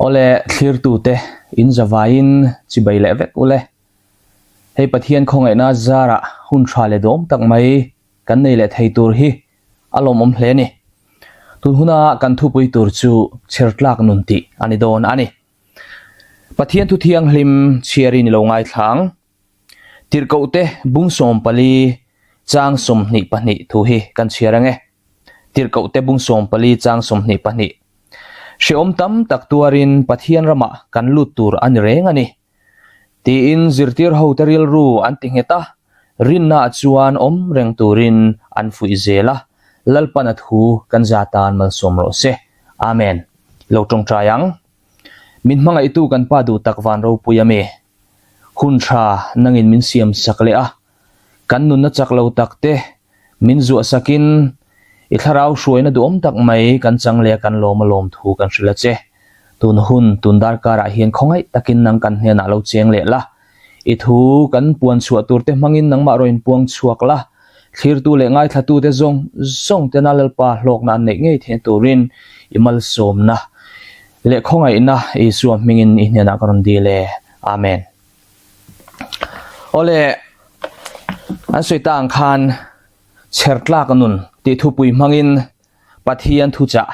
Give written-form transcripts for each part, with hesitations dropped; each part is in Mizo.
Awle thlirtute in zavaiin chibai leh vek ule. Hei Pathian khawngaihna zarah hun tha leh duhawm tak mai kan nei leh thei tur hi a lawmawm hle a ni. Tun huna kan thupui tur chu chhertlak nun tih a ni dawn a ni. Pathian thu thianghlim chhiarin i lo ngaithlang. Tirhkohte bung 14 chang 22 thu hi kan chhiar ang e. Tirhkohte bung 14 chang 22. Hrehawm tam tak tuarin Pathian ramah kan lut tur a ni reng a ni. Tiin zirtir hote rilru an ti nghet a, rinnaah chuan awm reng turin an fuih zel a, Lalpan a thu kan za tan malsawm rawh se. Amen. Lo tawngtai ang. Min hmangaihtu kan Pa duh tak van ropui a mi. Hun tha nangin min siam sak leh a, kan nunna chak lo tak te min zuah sakin i thlarau hruaina duhawm tak mai kan chang leh a kan lawm a lawm thu kan hrilh a che. Tun hun tun darkarah hian khawngaih takin nang kan hnenah lo cheng leh la, i thu kan puan chhuah tur te hmangin nangmah rawn inpuang chhuak la, thlirtu leh ngaithlatute zawng zawng tena Lalpa hlawkna an neih ngei theihna turin i malsawmna leh khawngaihna Isua hmingin i hnenah ka rawn dil e. Amen. Awle, an sawi ta ang khan chhertlak nun tih thupui hmangin Pathian thuchah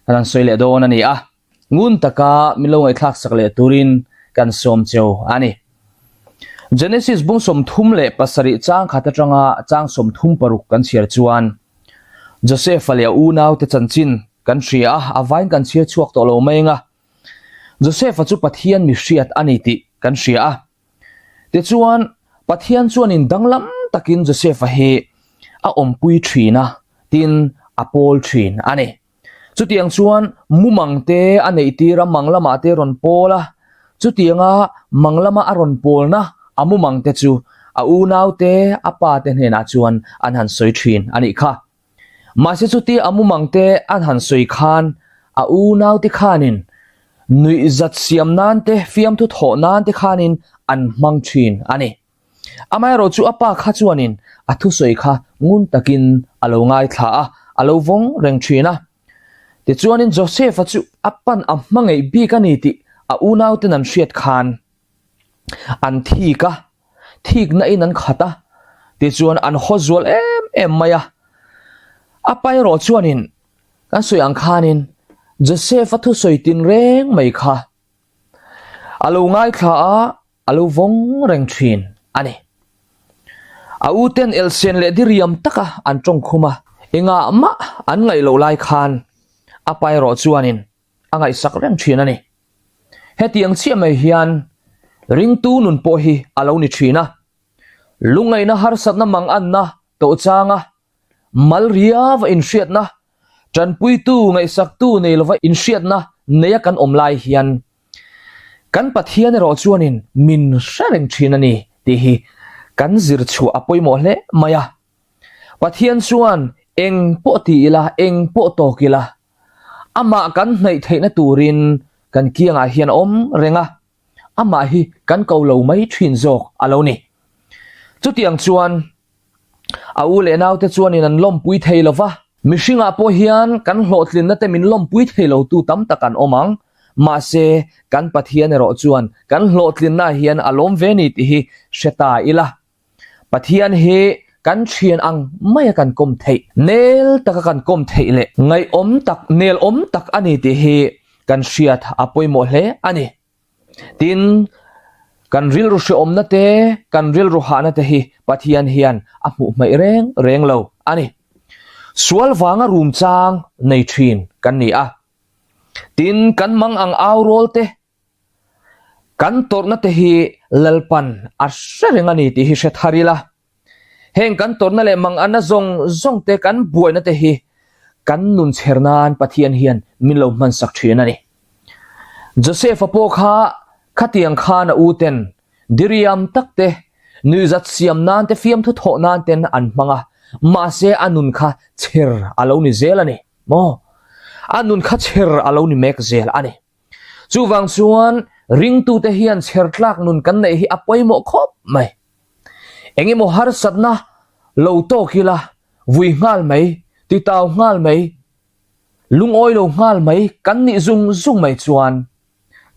kan han sawi leh dawn a ni a. Ngun taka min lo ngaihthlak sak leh turin kan sawm cheu a ni. Genesis bung 37 chang khat atanga chang 36 kan chhiar chuan Joseph-a leh a unaute chanchin kan hria a, a vain kan chhiar chhuak tawh lo mai anga Joseph-a chu Pathian mi hriat a ni tih kan hria a. Tichuan, Pathian chuanin danglam takin Joseph-a hi a awmpui thin a, tin a pawl thin a ni. Chutiang chuan mumang te a neih tir a, mang lamah te a rawn pawl a, chutianga mang lama a rawn pawlna a mumang te chu a unau te, a pa te hnenah chuan an han sawi thin a nih kha. Mahse chutia a mumang te an han sawi khan a unau te khanin nuihzat siam nan te, fiamthu thawh nan te khanin an hmang thin a ni. Amaherawh chu a pa kha chuanin a thusawi kha ngun takin a lo ngaithla a, a lo vawng reng thin a. Tichuanin Joseph-a chu a pan a hmangaih bik a ni tih a unauten an hriat khan an thik a, thikna in an khat a, tichuan an haw zual em em mai a. A pa erawh chuanin kan sawi ang khanin Joseph-a thusawi tinreng mai kha a lo ngaithla a, A lo vawng reng thin a ni. A u ten elsen leh diriam taka an tawng khum a, engah mah an ngaih loh lai khan a pa erawh chuanin a ngaihsak reng thin a ni. Hetiang chiah mai hian ringtu nun pawh hi a lo ni thin a, lungngaihna harsatna manganna tawh changa mal riava inhriatna, tanpuitu ngaihsaktu nei lova inhriatna neia kan awm lai hian Kan Pathian erawh chuanin min hre reng thin a ni tih hi kan zir chhuah a pawimawh hle mai a. Pathian chuan eng pawh ti ila, eng pawh tawk ila, amah kan hnaih theihna turin kan kiangah hian a awm reng a, amah hi kan ko lo mai thin zawk a lo ni. Chutiang chuan A u leh naute chuanin an lawmpui thei lo va. Mihringah pawh hian kan hlawhtlinna te min lawmpui thei lotu tam tak an awm ang. Mahse, kan Pathian erawh chuan kan hlawhtlinnaah hian a lawm ve ni tih hi hre ta ila. Pathian hi kan thian ang maia kan kawm theih, nel taka kan kawm theih leh ngaihawm tak, nelawm tak a ni tih hi kan hriat a pawimawh hle a ni. Tin, kan rilru hrehawmna te, kan rilru hahna te hi Pathian hian a hmuh hmaih reng reng lo a ni. Sual vanga rum chang nei thin kan ni a. Tin, kan mang ang au rawl te, kan tawrhna te hi Lalpan a hre reng a ni tih hi hre thar ila. Heng kan tawrhna leh manganna zawng zawng te, kan buaina te hi kan nun chher nan Pathian hian min lo hmansak thin a ni. Joseph-a pawh kha khatiang khan a u ten diriam tak te, nuihzat siam nan te, fiamthu thawh nan ten an hmang a, mahse a nun kha chher a lo ni zel a ni maw? A nun kha chher a lo ni mek zel a ni. Chuvang chuan ringtute hian chher tlak nun kan neih hi a pawimawh khawp mai. Eng emaw harsatna lo tawk ila vui nghal mai, titau nghal mai, lungawi lo nghal mai kan nih zung zung mai chuan.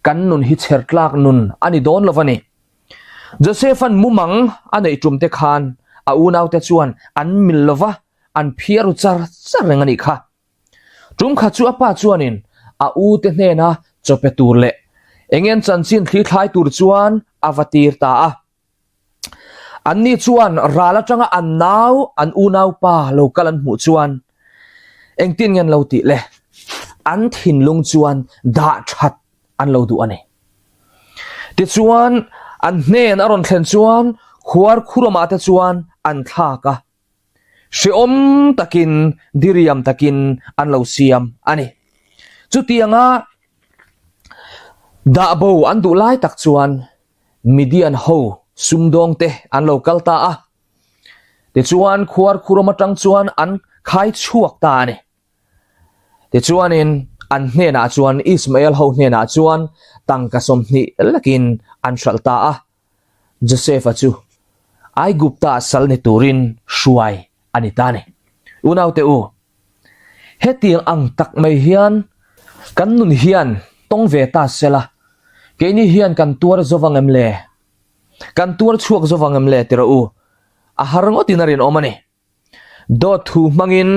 kan nun hi chher tlak nun a ni dawn lo va ni. Joseph-a'n mumang a neih tum te khan a unaute chuan an mil lo va, an phiar ru char char reng a nih kha. Tum khat chu a pa chuanin a ute hnena chaw pe tur leh engen chanchin thli thlai tur chuan a va tir ta a. Anni chuan ral atanga an nau, an unaupa lo kal an hmuh chuan engtin nge an lo tih le? An thinlung chuan dah that an lo duh a ni. Tichuan an hnen a rawn thlen chuan khuar khuramah te chuan an thlak a. Hrehawm takin, diriam takin an lo siam a ni. Chutianga dah bo an duh lai tak chuan Midian ho sumdawngte an lo kal ta a. Tichuan khuar khuram atang chuan an khai chhuak ta a ni. Tichuanin an hnenah chuan Ismael ho hnenah chuan tangka 20 lekin an hralh ta a. Josefa chu Aigupta sal ni turin hruai a ni ta a ni. Unaute u, hetiang ang tak mai hian kan nun hian tawng ve ta sela, keini hian kan tuar zo vang em le? Kan tuar chhuak zo vang em le ti rawh u, a har ngawtin a rinawm a ni. Dawt thu hmangin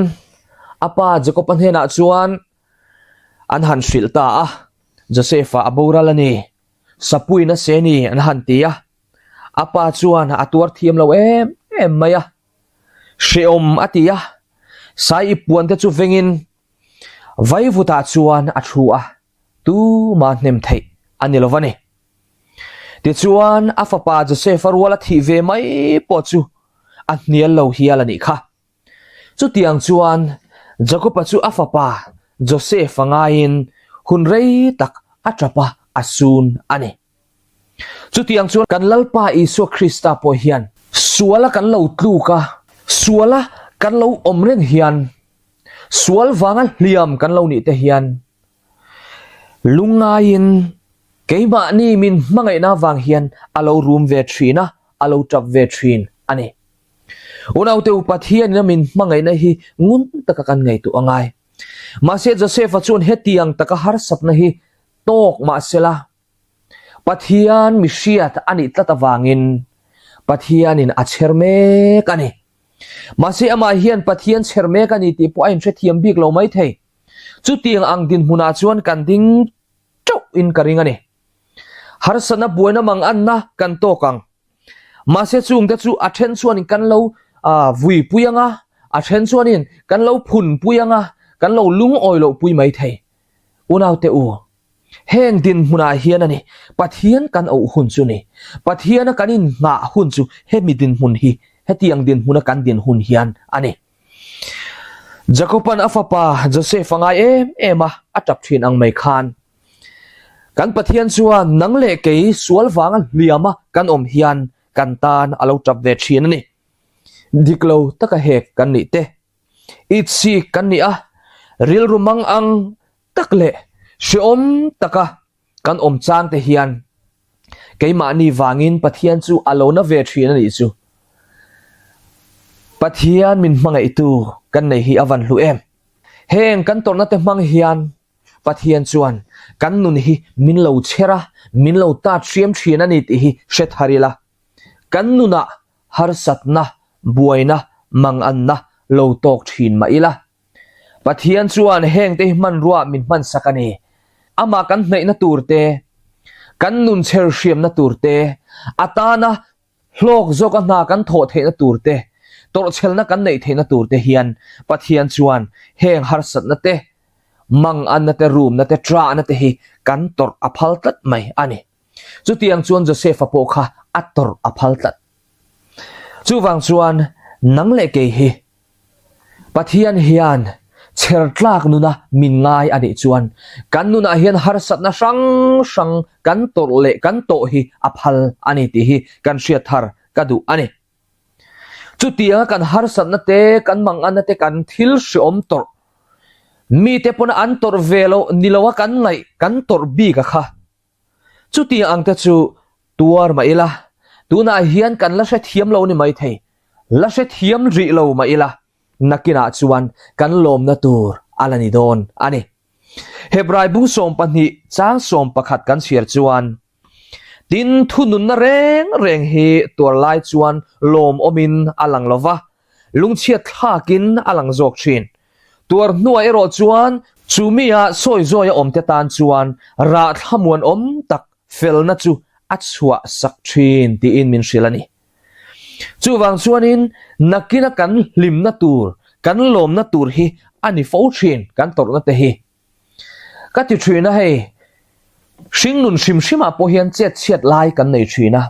a pa Jakob-a hnenah chuan an han hrilh ta a, Josefa a boral a ni. Sapuiin a se ni an han ti a, a pa chuan a tuar thiam lo em em mai a, hrehawm a ti a, sai ip puan te chu vengin vaivutah chuan a thu a, tuma hnem theih a ni lo va ni. Tichuan a fapa Joseph-a rual a thih ve mai pawh chu a hnial lo hial a nih kha. Chutiang chuan Jakob-a chu a fapa Joseph-a ngaiin hun rei tak a tap a, a sun a ni. Chutiang chuan kan Lalpa Isua Krista pawh hian suala kan lo tluk a, suala kan lo awm reng hian, sual vanga hliam kan lo nih te hian lungngaiin keimahni min hmangaihna vang hian a lo rum ve thin a, a lo tap ve thin a ni. Unaute u Pathianin a min hmangaihna hi ngun taka kan ngaihtuah a ngai. Mahse Joseph-a chuan hetiang taka harsatna hi tawk mahsela Pathian mi hriat a nih tlat avangin Pathianin a chher mek a ni. Mahse amah hian Pathian chher mek a ni tih pawh a inhrethiam bik lo mai thei. Chutiang ang dinhmunah chuan kan ding teuhin ka ring a ni. Harsatna buaina manganna kan tawk ang. Mahse chungte chu a then chuanin kan lo vui pui ang a, a then chuanin kan lo phun pui ang a, kan lo lungawi loh pui mai thei. Unaute u, heng dinhmunah hian a ni Pathian kan auh hun chu ni. Pathiana kan innghah hun chu hemi dinhmun hi, hetiang dinhmuna kan din hun hian a ni. Jakoban a fapa Joseph a ngai em em a, a tap thin ang mai khan. Kan Pathian chuan nang leh kei sual vanga hliama kan awm hian kan tan a lo tap ve thin a ni. Dik lo taka hek kan nih te, itsik kan nih a, rilru mang ang tak leh hrehawm taka kan awm chang te hian keimahni vangin Pathian chu a lo na ve thin a nih chu. Pathian min hmangaihtu kan nei hi a van hlu em. Heng kan tawrhna te hmang hian Pathian chuan kan nun hi min lo chher a, min lo tat hriam thin a ni tih hi hre thar ila. Kan nunah harsatna, buaina, manganna lo tawk thin mah ila. Pathian chuan hengte hi hmanrua min hmansak a ni. Amah kan hnaihna tur te, kan nun chher hriamna tur te, a tana Hlawk zawka hna kan thawh theihna tur te, tawrhchhelna kan neih theihna tur te hian Pathian chuan heng harsatna te, manganna te, rumna te, ṭahna te hi kan tawrh a phal tlat mai a ni. Chutiang chuan Joseph-a pawh kha a tawrh a phal tlat. Chuvang chuan nang leh kei hi Pathian hian chher tlak nuna min ngai a nih chuan kan nunah hian harsatna hrang hrang kan tawrh leh kan tawh hi a phal a ni tih hi kan hriat thar ka duh a ni. Chutianga kan harsatna te, kan manganna te, kan thil hreawm tawrh, mite pawna an tawrh ve loh ni loa kan ngaih kan tawrh bik a kha Chutiang ang te chu tuar mah ila, tunah hian kan la hrethiam lo ni maithei, la hrethiam rih lo mah ila, nakinah chuan kan lawmna tur a la ni dawn a ni. Hebrai bung 12 chang 11 kan chhiar chuan, Tin, thununna reng reng hi tuar lai chuan lawmawmin a lang lo va, lungchhiat thlakin a lang zawk thin. Tuar hnuah erawh chuan chu mia sawi zawi a awmte tan chuan rah thlamuanawm tak felna chu a chhuah sak thin tiin min hrilh a ni. Chuvang chuanin nakina kan hlimna tur, kan lawmna tur hi a ni fo thin kan tawrhna te hi. Ka ti thin a hei, hringnun hrim hrimah pawh hian chet chhiat lai kan nei thin a,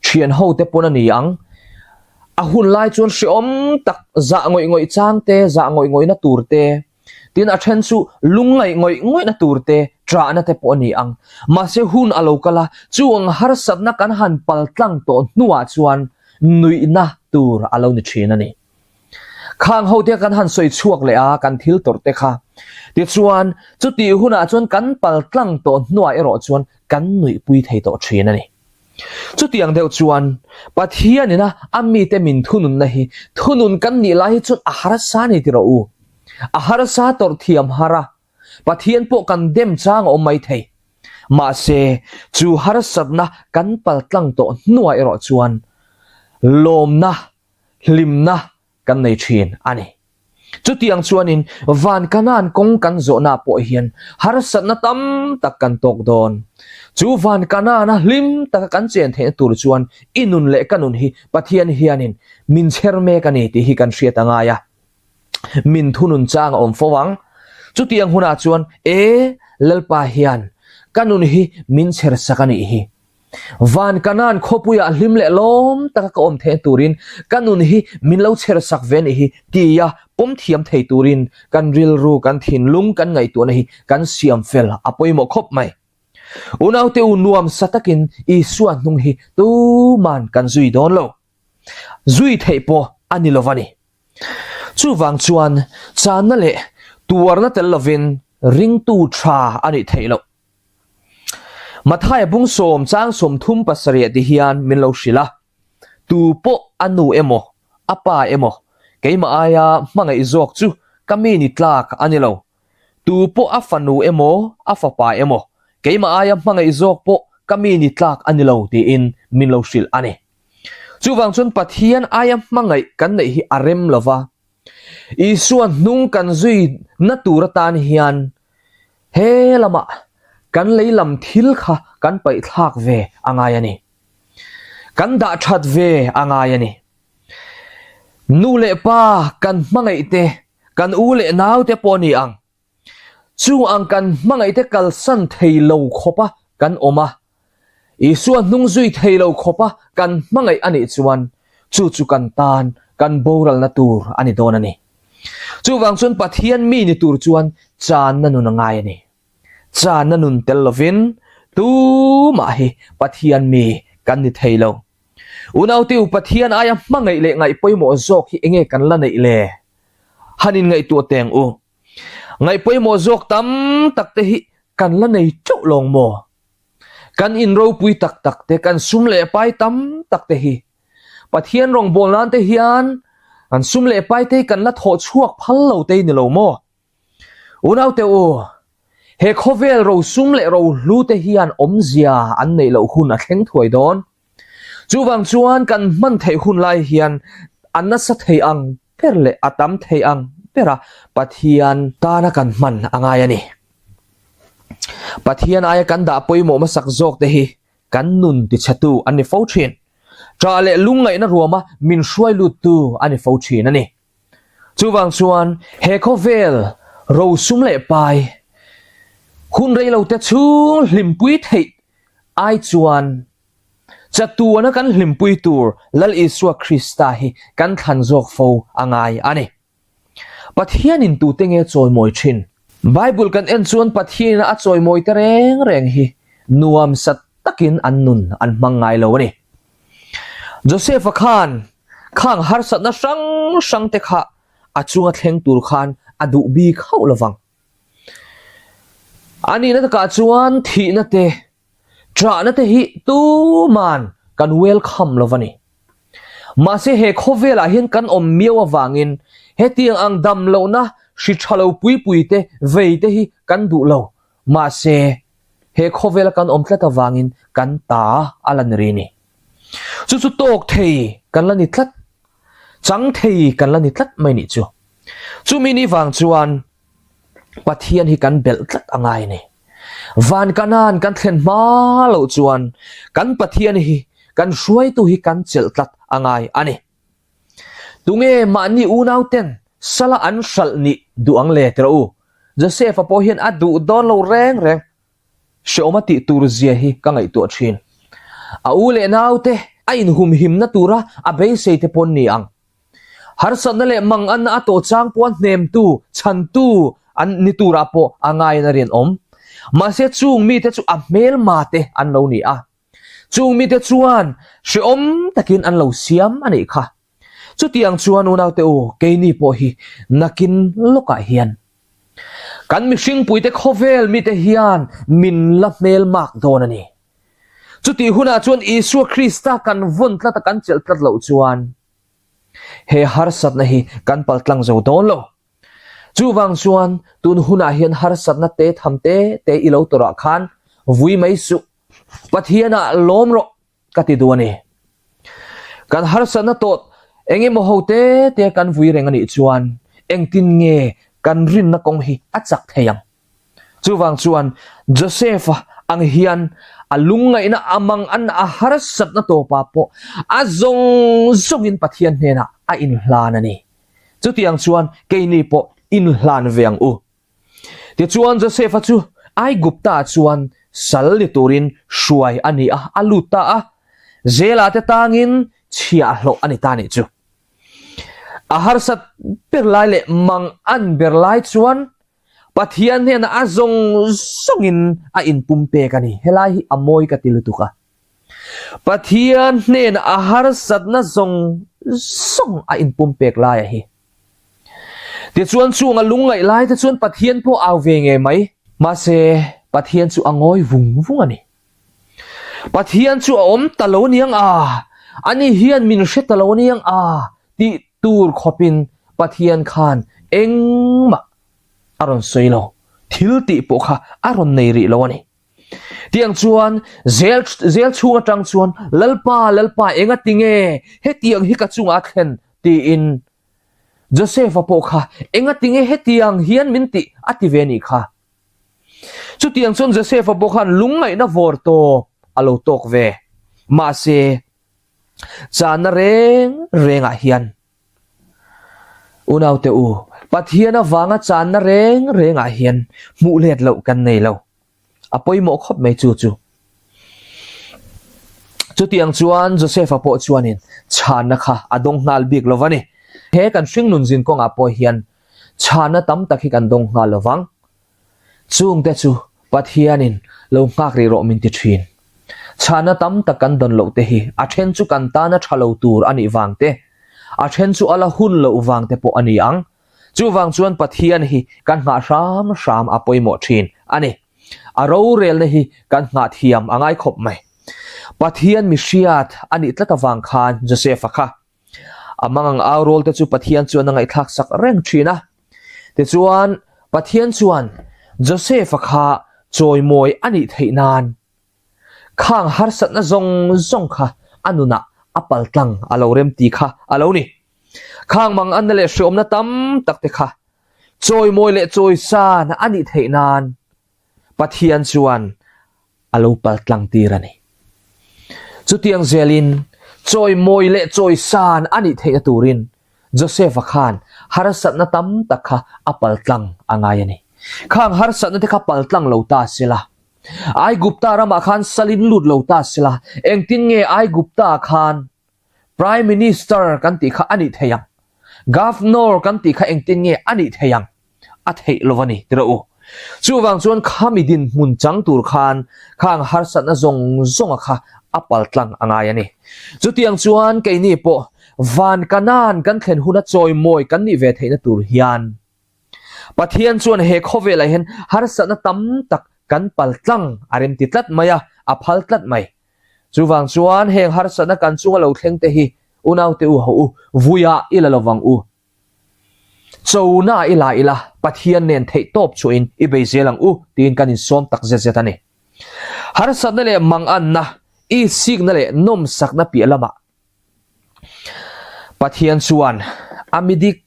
thian ho te pawn a ni ang. A hun lai chuan hreawm tak zah ngawih ngawih chang te, zah ngawih ngawihna tur te, tin a then chu lungngaih ngawih ngawihna tur te, ṭahna te pawh a ni ang. Mahse hun a lo kal a, chu ang harsatna kan han pal tlang tawh hnuah chuan nuihna tur a lo ni thin a ni. Khang ho te kan han sawi chhuak leh a, kan thil tawrh te kha. Tichuan, chutih hunah chuan kan pal tlang tawh hnuah erawh chuan kan nuihpui thei tawh thin a ni. Chutiang deuh chuan, Pathianina a mite min thununna hi thunun kan nih lai hi chuan a harsa a ni ti rawh u. A harsa tawrh thiam har a, Pathian pawh kan dem chang a awm mai thei. Mahse, chu harsatna kan pal tlang tawh hnuah erawh chuan lawmna hlimna kan nei thin a ni. Chutiang chuanin van Kanaan kawng kan zawhna pawh hian harsatna tam tak kan tawk dawn. Chu van Kanaana hlim taka kan chen theihna tur chuan i nun leh ka nun hi Pathian hianin min chher mek a ni tih hi kan hriat a ngai a. Min thunun chang a awm fo ang. Chutiang hunah chuan e Lalpa hian ka nun hi min chher sak a nih hi. Van Kanaan khawpuiah hlim leh lawm taka ka awm theih turin ka nun hi min lo chher sak ve nih hi tia pawm thiam thei turin kan rilru, kan thinlung, kan ngaihtuahna hi kan siam fel a pawimawh khawp mai. Unaute u nuam sa takin Isua hnung hi tuman kan zui dawn lo. Zui theih pawh a ni lo va ni. Chuvang chuan channa leh tuarna tel lovin ringtu tha a nih theih loh. Mathaia bung sawm chang 37 ti hian min lo hrilh a, Tu pawh a nu emaw, a pa emaw, keimah aia hmangaih zawk chu ka mi ni tlak a ni lo. Tu pawh a fanu emaw, a fapa emaw, keimah aia hmangaih zawk pawh ka mi ni tlak a ni lo tiin min lo hrilh a ni. Chuvang chuan Pathian aia hmangaih kan neih hi a rem lo va, Isua hnung kan zui na tur atan hian he lamah kan lei lam thil kha kan paih thlak ve a ngai a ni. Kan dah that ve a ngai a ni. Nu leh pa kan hmangaih te, kan u leh nau te pawh a ni ang. Chu ang kan hmangaihte kalsan thei lo khawpa kan awm a, Isua hnung zui thei lo khawpa kan hmangaih a nih chuan chu chu kan tan kan boralna tur a ni dawn a ni. Chuvang chuan Pathian mi ni tur chuan channa nun a ngai a ni. Channa nun tel lovin tumah hi Pathian mi kan ni thei lo. Unaute u Pathian aia hmangaih leh ngaih pawimawh zawk hi enge kan la neih le? Han inngaihtuah teng u. Ngaih pawimawh zawk tam tak te hi kan la nei teuh lawng maw? Kan inropui tak tak te, kan sum leh pai tam tak te hi Pathian rawngbâwl nan te hian kan sum leh pai te hi kan la thawh chhuak phal lo te hi ni lo maw? Unaute u, he khawvel rosum leh rohlu te hian awmzia an neih loh hun a thleng thuai dawn. Chuvang chuan kan hman theih hun lai hian a nasa thei ang ber leh a tam thei ang bera Pathian tana kan hman a ngai a ni. Pathian aia kan dah pawimawh hmasak zawk te hi kan nun tichhetu an ni fo thin. Ṭah leh lungngaihna ruama min hruai luttu a ni fo thin a ni. Chuvang chuan he khawvel rosum leh pai hun reilote chhung hlimpui theih ai chuan chatuana kan hlimpui tur Lal Isua Krista hi kan thlan zawk fo a ngai a ni. Pathianin tute nge chawimawi thin? Bible kan en chuan Pathianina a chawimawi te reng reng hi nuamsa takin an nun an hmang ngai lo a ni. Joseph-a khan khang harsatna hrang hrang te kha a chunga thleng tur khan a duh bik hauh lovang. A nihna takah chuan thihna te, ṭahna te hi tuman kan welcome lo va ni. Mahse he khawvelah hian kan awm miau avangin hetiang ang dam lohna. hri tha lo pui pui te vei te hi kan duh lo. Mahse, he khawvela kan awm tlat avangin kan ta a la ni ri ni. Chu chu tawk thei kan la ni tlat, chang thei kan la ni tlat mai nih chu. Chumi ni vang chuan Pathian hi kan belh tlat a ngai ni. Van Kanan kan thlen hma loh chuan kan Pathian hi kan hruaitu hi kan chelh tlat a ngai a ni. Tunge mahni unau ten sala an hralh nih duh ang le tira u? Joseph-a pawh hian a duh dawn lo reng reng. Hreawm a tih tur zia hi ka ngaihtuah thin. A u leh naute a inhumhimna tura a beisei te pawn ni ang. Harsatna leh manganna a tawh chang pawh a hnemtu, chhantu an ni turah pawh a ngaiin a rinawm. Mahse chung mite chu a hmelma te an lo ni a. Chung mite chuan hrehawm takin an lo siam a nih kha. Chutiang chuan unaute u, keini pawh hi nakin lawkah hian kan mihringpuite khawvel mite hian min la hmelmak dawn a ni. Chutih hunah chuan Isua Krista kan vawn tlat a kan chelh tlat loh chuan he harsatna hi kan paltlang zo dawn lo. Chuvang chuan tun hunah hian harsatna te tham te te i lo tawrh ah khan vui mai suh. Pathianah lawm rawh ka ti duh a ni. Kan harsatna tawt eng emaw ho te te kan vui reng a nih chuan engtin nge kan rinna kawng hi a chak thei ang? Chuvang chuan Joseph-a ang hian a lungngaihna a mangan a harsatna tawpah pawh a zawng zawngin Pathian hnenah a inhlan a ni. Chutiang chuan keini pawh inhlan ve ang u. Tichuan Joseph-a chu Aigupta-ah chuan sal ni turin hruai a ni a, a lut ta a, Zela te tangin chhiahhlawh a ni ta nih chu. A harsat ber lai leh mang an ber lai chuan Pathian hnenah a zawng zawngin a inpumpek a ni. Helai hi a mawi ka ti lutuk a. Pathian hnenah a harsatna zawng zawng a inpumpek laia hi. Tichuan chung a lungngaih lai te chuan Pathian pawh au ve ngei mai. Mahse, Pathian chu a ngawi vung vung a ni. Pathian chu a awm ta lo aniang a, ani hian min hre ta lo aniang a tih tur khawpin Pathian khan engmah a rawn sawi lo, thil tih pawh kha a rawn nei rih lo a ni. Tiang chuan zel zel chhung atang chuan Lalpa, Lalpa enga tinge hetiang hi ka chungah a thlen tiin Joseph-a pawh kha enga tinge hetiang hian min tih a ti ve nih kha. Chutiang chuan Joseph-a pawh khan lungngaihna vawr tawp a lo tawk ve. Mahse, chahna reng rengah hian Unaute u, Pathian avanga chahna reng rengah hian hmuh let loh kan nei lo. A pawimawh khawp mai chu chu. Chutiang chuan Joseph-a pawh chuanin chhanna kha a dawng nghal bik lo va ni. He kan hringnun zin kawngah pawh hian chhanna tam tak hi kan dawng nghal lo vang. Chungte chu Pathianin lo nghak rih rawh min ti thin. Chhanna tam tak kan dawn loh te hi a then chu kan tana tha lo tur a nih vang te, a then chu a la hun loh vang te pawh a ni ang. Chuvang chuan Pathian hi kan nghah hram hram a pawimawh thin a ni. A rorelna hi kan nghah thiam a ngai khawp mai. Pathian mi hriat a nih tlat avang khan Joseph-a kha A mangang au rawl te chu Pathian chuan a ngaihthlak sak reng thin a. Tichuan, Pathian chuan Joseph-a kha chawimawi a nih theih nan khang harsatna zawng zawng kha a nunah a paltlang a lo rem ti kha a lo ni. Khang manganna leh hreawmna tam tak te kha chawimawi leh chawisan a nih theih nan Pathian chuan a lo paltlang tir a ni. Chutiang zelin chawimawi leh chawisan a nih theihna turin Joseph-a khan harsatna tam tak kha a paltlang a ngai a ni. Khang harsatna te kha paltlang lo ta sela, Aigupta ramah khan salin lut lo ta sela, engtin nge Aigupta khan Prime Minister kan tih kha a nih thei ang? Governor kan tih kha engtin nge a nih thei ang? A theih lo a ni ti rawh u. Chuvang chuan khami dinhmun chang tur khan khang harsatna zawng zawnga kha a paltlang a ngai a ni. Chutiang chuan keini pawh van Kanan kan thlen huna chawimawi kan nih ve theihna tur hian Pathian chuan he khawvelah hian harsatna tam tak kan paltlang a remti tlat mai a, a phal tlat mai. Chuvang chuan heng harsatna kan chunga lo thleng te hi unaute u ho u, vuiah i la lovang u. Chona i la ila, Pathian nen theihtawp chhuahin i bei zel ang u tiin kan insawm tak zet zet a ni. Harsatna leh manganna, isikna leh nawmsakna piah lamah Pathian chuan a mi dik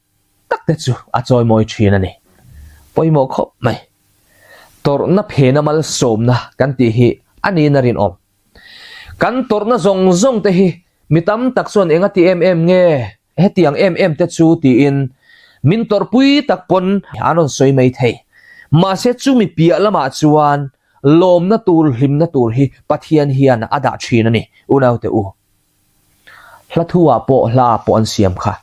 tak te chu a chawimawi thin a ni. Pawimawh khawp mai. Tawrhna phena malsawmna kan tih hi a niin a rinawm. Kan tawrhna zawng zawng te hi mi tam tak chuan eng a ti em em nge hetiang em em te chu tiin min tawrhpui tak pawn an rawn sawi mai thei. Mahse chumi piah lamah chuan lawmna tur hlimna tur hi Pathian hian a dah thin a ni unaute u. Hla thu ah pawh hla ah pawh an siam kha.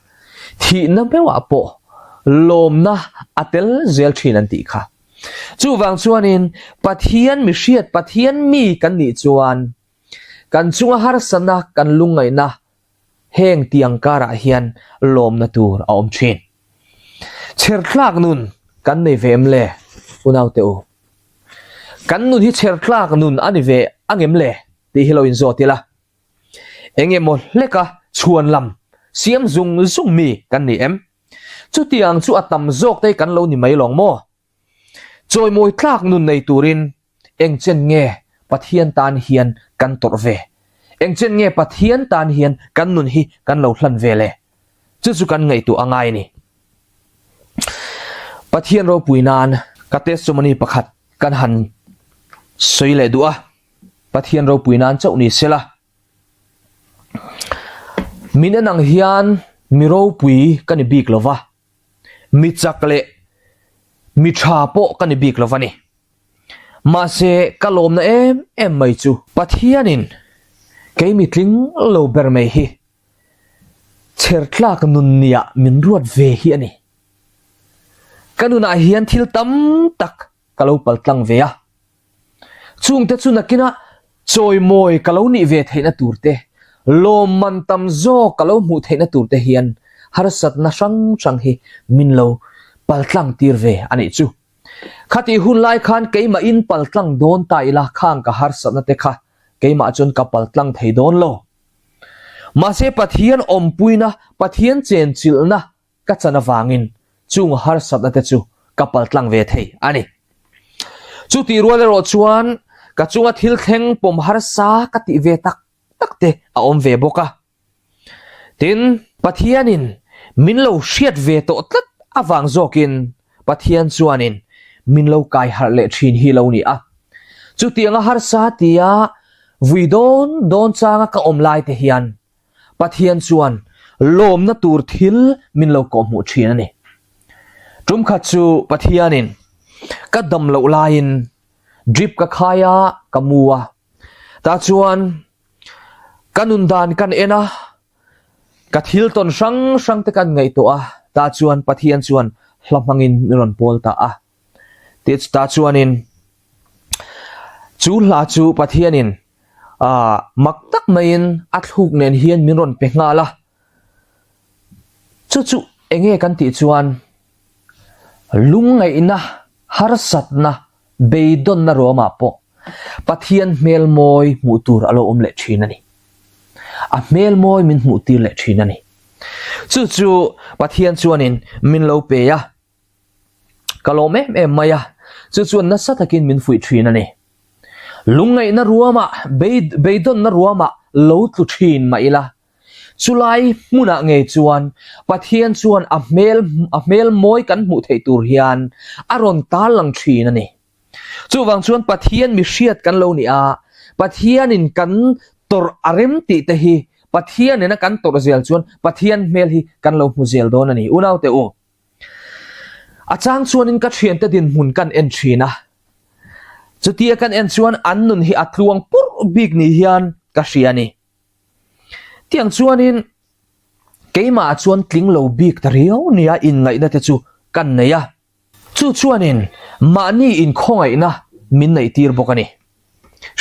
Thihna meuh ah pawh lawmna a tel zel thin an tih kha. Chuvang chuanin Pathian mi hriat Pathian mi kan nih chuan kan chunga harsatna kan lungngaihna heng tiang karah hian lawmna tur a awm thin. Chhertlak nun kan nei ve em le unaute u? Kan nun hi chhertlak nun a ni ve angem le tih hi lo inzawt ila. Eng emaw hleka chhuan lam siam zung zung mi kan ni em? Chutiang chu a tam zawk te kan lo ni mai lawng maw? Chawimawi tlak nun nei turin eng chen nge Pathian tan hian kan tawrh ve? Eng chen nge Pathian tan hian kan nun hi kan lo hlan ve le? Chu chu kan ngaihtuah a ngai a ni. Pathian ropui nan ka testimony pakhat kan han sawi leh duh a. Pathian ropui nan chauh ni sela. Min en ang hian mi ropui ka ni bik lova, mi chak leh mi tha pawh ka ni bik lova ni. Mahse ka lawmna em em mai chu Pathianin kei mi tling lo ber mai hi chhertlak nun niah min ruat ve hi a ni. Ka nunah hian thil tam tak ka lo paltlang ve a. Chungte chu nakinah chawimawi ka lo nih ve theihna tur te, lawmman tam zawk ka lo hmuh theihna tur te hian harsatna hrang hrang hi min lo paltlang tir ve a nih chu. Khatih hun lai khan keimahin paltlang dawn ta ila khang ka harsatna te kha keimah chuan ka paltlang thei dawn lo. Mahse Pathian awmpuina, Pathian chenchilhna Ka chan avangin chung harsatna te chu ka paltlang ve thei a ni. Chutih rual erawh chuan ka chunga thil thleng pawm harsa ka tih ve tak tak te a awm ve bawk a. Tin, Pathianin min lo hriat ve tawh tlat avang zawkin Pathian chuanin min lo kai harh leh thin hi lo ni a. Chutianga harsa tia vui dawn dawn changa ka awm lai te hian Pathian chuan lawmna tur thil min lo kawhhmuh thin a ni. Tum khat chu Pathianin ka dam loh laiin drip ka khai a, ka mu a. Tah chuan ka nun dan kan en a, ka thil tawn hrang hrang te kan ngaihtuah a, tah chuan Pathian chuan hla hmangin min rawn pawl ta a. Tih tah chuanin chu hla chu Pathianin ah mak tak maiin a thluk nen hian min rawn pe nghal a, chu chu eng nge kan tih chuan lungngaihna harsatna beidawnna ruamah pawh Pathian hmel mawi hmuh tur a lo awm leh thin a ni. A hmel mawi min hmuh tir leh thin a ni. Chu chu Pathian chuanin min lo pe a. Ka lawm em em mai a, chu chuan nasa takin min fuih thin a ni. Lungngaihna ruamah, beidawnna ruamah lo tlu thin mah ila, chulai hmunah ngei chuan Pathian chuan a hmel a hmel mawi kan hmuh theih tur hian a rawn tarlang thin a ni. Chuvang chuan Pathian mi hriat kan lo ni a, Pathianin kan tawrh a rem tih te hi Pathianin a kan tawrh zel chuan Pathian hmel hi kan lo hmu zel dawn a ni. Unaute u. A chang chuanin ka thiante dinhmun kan en thin a, chutia kan en chuan an nun hi a tluang purh bik ni hian ka hria a ni. Tiang chuanin keimah chuan tling lo bik ta riau nia inngaihna te chu kan nei a, chu chuanin mahni inkhawngaihna min neihtir bawk a ni.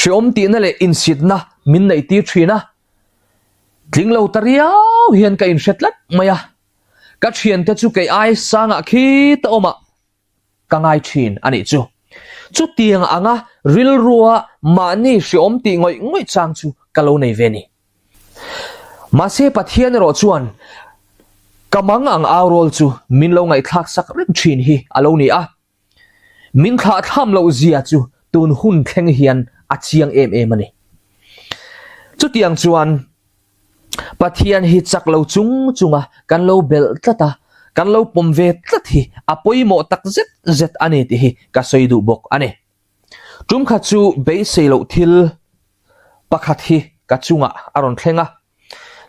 Hreawm tihna leh insitna min neihtir thin a, tling lo ta riau hian ka inhre tlat mai a. Ka thiante chu kei ai sangah khi ta awmah ka ngai thin a nih chu. Chutiang anga rilrua mahni hreawm tih ngawih ngawih chang chu ka lo nei ve ni. Mahse Pathian erawh chuan. Ka mang ang au rawl chu min lo ngaihthlak sak reng thin hi a lo ni a. Min thlahthlam loh zia chu tun hun thleng hian a chiang em em a ni. Chutiang chuan Pathian hi chak lo chung chunga kan lo belh tlat a, kan lo pawm ve tlat hi a pawimawh tak zet zet a ni tih hi ka sawi duh bawk a ni. Tum khat chu beisei loh thil pakhat hi ka chungah a rawn thleng a,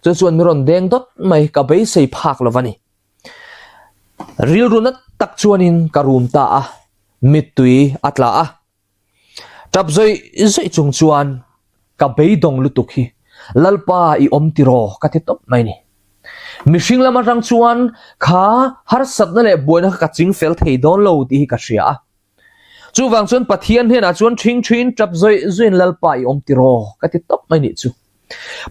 chu chuan min rawn deng dawt mai ka beisei phak lo va ni. Rilru nat tak chuanin ka rum ta a, mittui a tla a. Tap zawih zawih chung chuan ka beidawng lutuk hi Lalpa i awm tiraw ka ti tawp mai ni. Mihring lam atang chuan kha harsatna leh buaina kha ka ching fel thei dawn lo tih hi ka hria a. Chuvang chuan Pathian hnenah chuan ṭhing ṭhin ṭap zawih zawih Lalpa i awm tiraw ka ti tawp mai nih chu.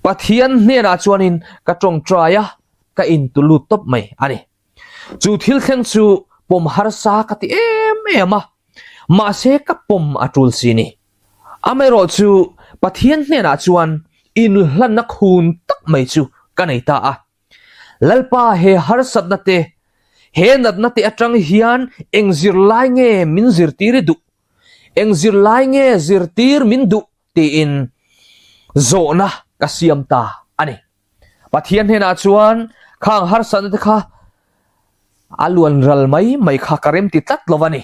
Pathian hnenah chuanin ka ṭawngṭai a, ka intu lut tawp mai a ni. Chu thil thleng chu pawm harsa ka ti em em a, mahse ka pawm a ṭul si ni. Amaherawh chu Pathian hnenah chuan inhlanna khun tak mai chu ka nei ta a. Lalpa he harsatna te, he natna te atang hian eng zirlai nge min zirtir i duh? Eng zirlai nge zirtir min duh? tiin zawhna ka siam ta a ni. Pathian hnenah chuan khang harsatna te kha a luan ral mai mai kha ka remti tlat lo a ni.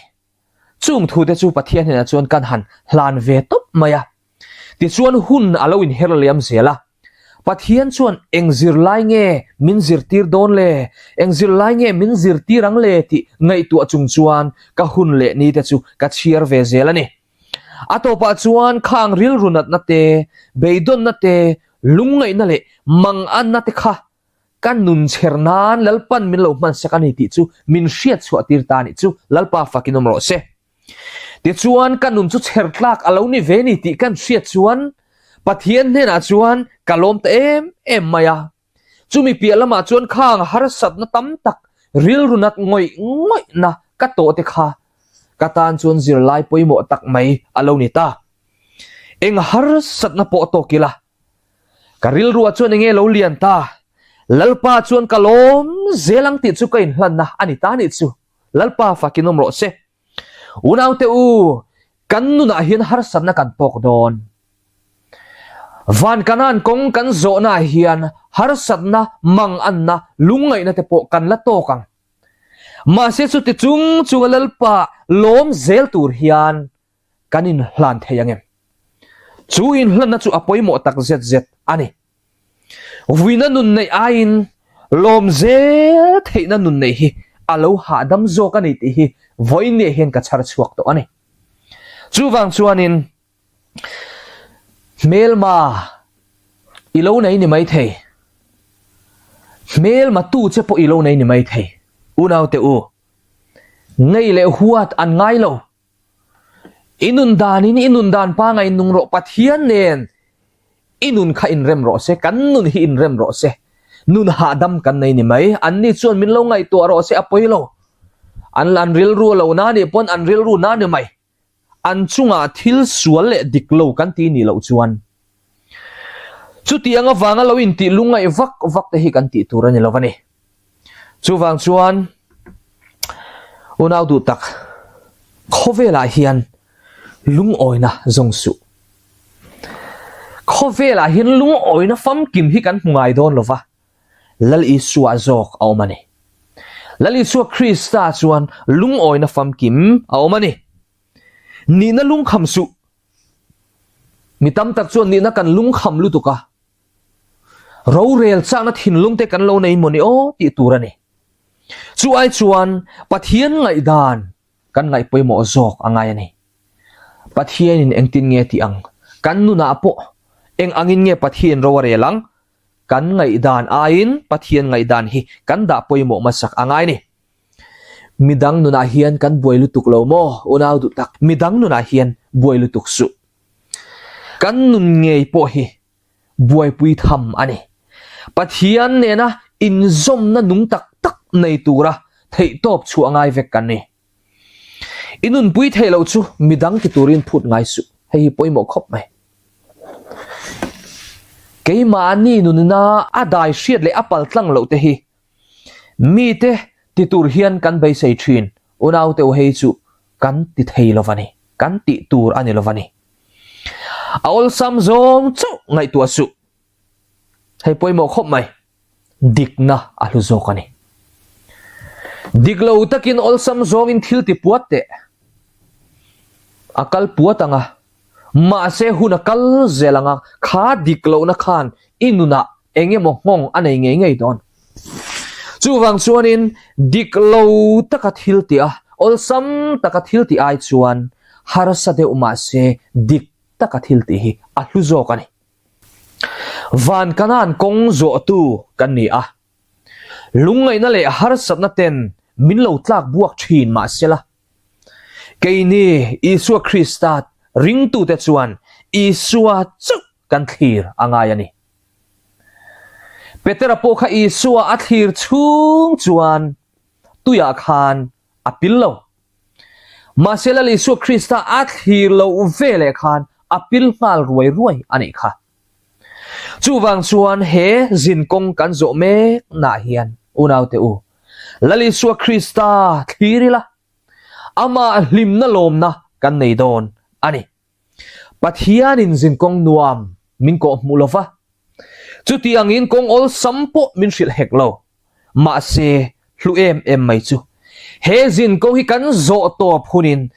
Chung thute chu Pathian hnenah chuan kan han hlan ve tawp mai a. Tichuan hun a lo inher liam zel a. Pathian chuan eng zirlai nge min zirtir dawn le, eng zirlai nge min zirtir ang le tih ngaihtuah chung chuan ka hun leh ni te chu ka chhiar ve zel a ni. A tawpah chuan khang rilru natna te, beidawnna te, lungngaihna leh manganna te kha Ka nun chher nan Lalpan min lo hmansak a ni tih chu min hriat chhuah tir ta nih chu Lalpa fakin awm rawh se. Tichuan ka nun chu chher tlak a lo ni ve ni tih kan hriat chuan Pathian hnenah chuan ka lawm ta em em mai a. Chumi piah lamah chuan khang harsatna tam tak rilru nat ngawih ngawihna ka tawh te kha ka tan chuan zirlai pawimawh tak mai a lo ni ta. Eng harsatna pawh tawk ila Ka rilruah chuan enge lo lian ta? Lalpa chuan ka lawm zel ang tih chu ka inhlanna a ni ta nih chu. Lalpa fakin awm rawh se. Unaute u, kan nunah hian harsatna kan tawk dawn. Van Kanan kawng kan zawhnaah hian harsatna, manganna, lungngaihna te pawh kan la tawk ang. Mahse chuti chung chunga Lalpa lawm zel tur hian kan inhlan thei ang em? Chu inhlanna chu a pawimawh tak zet zet a ni. Vuina nun neih aiin lawm zel theihna nun neih hi a lo hahdam zawk a ni tih hi vawiinniah hian ka chhar chhuak tawh a ni. Chuvang chuanin hmelma i lo nei ni mai thei, hmelma tu che pawh i lo nei ni mai thei, unaute u, ngei leh huat an ngai lo. I nun danin i nun dan pangai nung rawh Pathian nen i nun kha inrem rawh se, kan nun hi inrem rawh se, nun hahdam kan nei ni mai, anni chuan min lo ngaihtuah rawh se a pawi lo, an an rilru lo na nih pawn an rilru na ni mai, an chungah thil sual leh dik lo kan ti nih loh chuan chutiang avanga lo intih lungngaih vak vak te hi kan tih tur a ni lo a ni. Chuvang chuan unau duh tak khawvelah hian lungawina zawng suh. Khawvelah hian lungawina famkim hi kan hmu ngai dawn lova, Lal Isua zawk a awm a ni. Lal Isua Krista chuan lungawina famkim a awm a ni. Nihna lungkham suh. Mi tam tak chuan nihna kan lungkham lutuk a. Rorel chakna thinlung te kan lo nei maw ni aw tih tur a ni. Chu ai chuan Pathian ngaihdan kan ngaih pawimawh zawk a ngai a ni. Pathianin engtin nge tih ang? Kan nunah pawh eng angin nge Pathian ro a rel ang? Kan ngaihdan aiin Pathian ngaihdan hi kan dah pawimawh hmasak a ngai a ni. Midang nunah hian kan buai lutuk lo maw? Unau duh tak, midang nunah hian buai lutuk suh. Kan nun ngei pawh hi buaipui tham a ni. Pathian nena inzawmna nung tak tak nei tura theihtawp chhuah ngai vek kan ni. I nunpui theih loh chu midang ti turin phut ngai suh. Hei hi pawimawh khawp mai. Keimahni nunna a dai hriat leh a paltlang loh te hi. Mite ti tur hian kan beisei thin, unaute u hei chu kan ti thei lo va ni, kan tih tur a ni lo va ni. A awlsam zawng chauh ngaihtuah suh. Hei pawimawh khawp mai, dikna a hlu zawk a ni. Dik lo takin awlsam zawngin thil ti puat teh. A kal puat ang a, mahse hun a kal zel ang a, kha dik lohna khan i nunah eng emaw nghawng a nei ngei ngei dawn. Chuvang chuanin dik lo taka thil tih a, awlsam taka thil tih ai chuan harsa deuh mahse dik taka thil tih hi a hlu zawk a ni. Van Kanaan kawng zawhtu kan ni a, lungngaihna leh harsatna ten min lo tlak buak thin mahsela, keini Isua Krista ringtute chuan Isua chauh kan thlir a ngai a ni. Petera pawh kha Isua a thlir chhung chuan tuiah khan a pil lo. Mahse Lal Isua Krista a thlir loh veleh khan a pil nghal ruai ruai a nih kha. Chuvang chuan he zinkawng kan zawh meknah hian unaute u, Lal Isua Krista thlir ila, amah hlimna lawmna kan nei dawn a ni. Pathianin zinkawng nuam min kawh hmuh lova, chutiangin kawng awlsam pawh min hrilh hek lo. Mahse, hlu em em mai chu he zinkawng hi kan zawh tawp hunin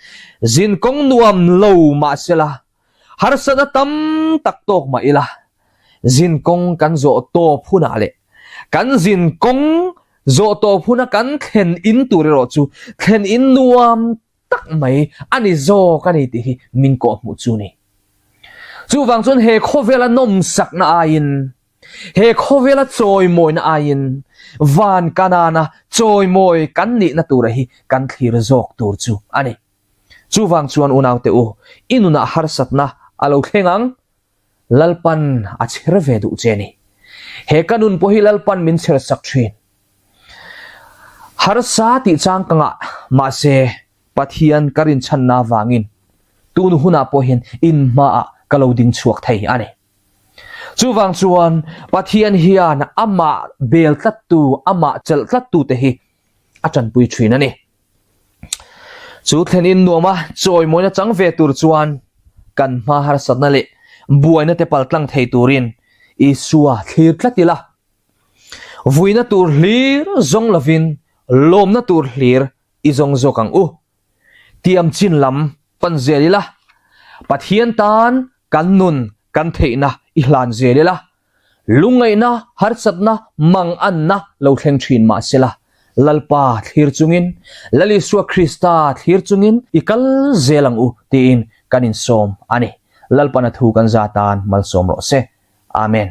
zinkawng nuam lo mahsela harsatna tam tak tawk mah ila, zinkawng kan zawh tawp hunah leh kan zinkawng zawh tawp huna kan thlen in tur erawh chu thlen in nuam tak mai a ni zawk a ni tih hi min kawhhmuh chu ni. Chuvang chuan he khawvela nawmsakna aiin, he khawvela chawimawina aiin van Kanana chawimawi kan nihna tura hi kan thlir zawk tur chu a ni. Chuvang chuan unaute u, i nunah harsatna a lo thleng ang, Lalpan a chher ve duh che ni. He ka nun pawh hi Lalpan min chher sak thin. Harsa tih chang ka ngah, mahse Pathian ka rinchhanna avangin tun hunah pawh hian in hmaah ka lo ding chhuak thei a ni. Chuvang chuan Pathian hian amah bel tlattu, amah chelh tlattute hi a tanpui thin a ni. Chu thlen in nuama chawimawina chang ve tur chuan kan hma harsatna leh buaina te paltlang thei turin Isua thlir tlat ila. Vuina tur hlir zawng lovin lawmna tur hlir i zawng zawk ang u. Tiam chin lam pan zel ila, Pathian tan kan nun kan theihna i hlan zel ila, Lungngaihna, harsatna, manganna lo thleng thin mah sela, Lalpa thlir chungin, Lal Isua Krista thlir chungin i kal zel ang u tiin kan insawm a ni. Lalpana thu kan za tan malsawm rawh se. Amen.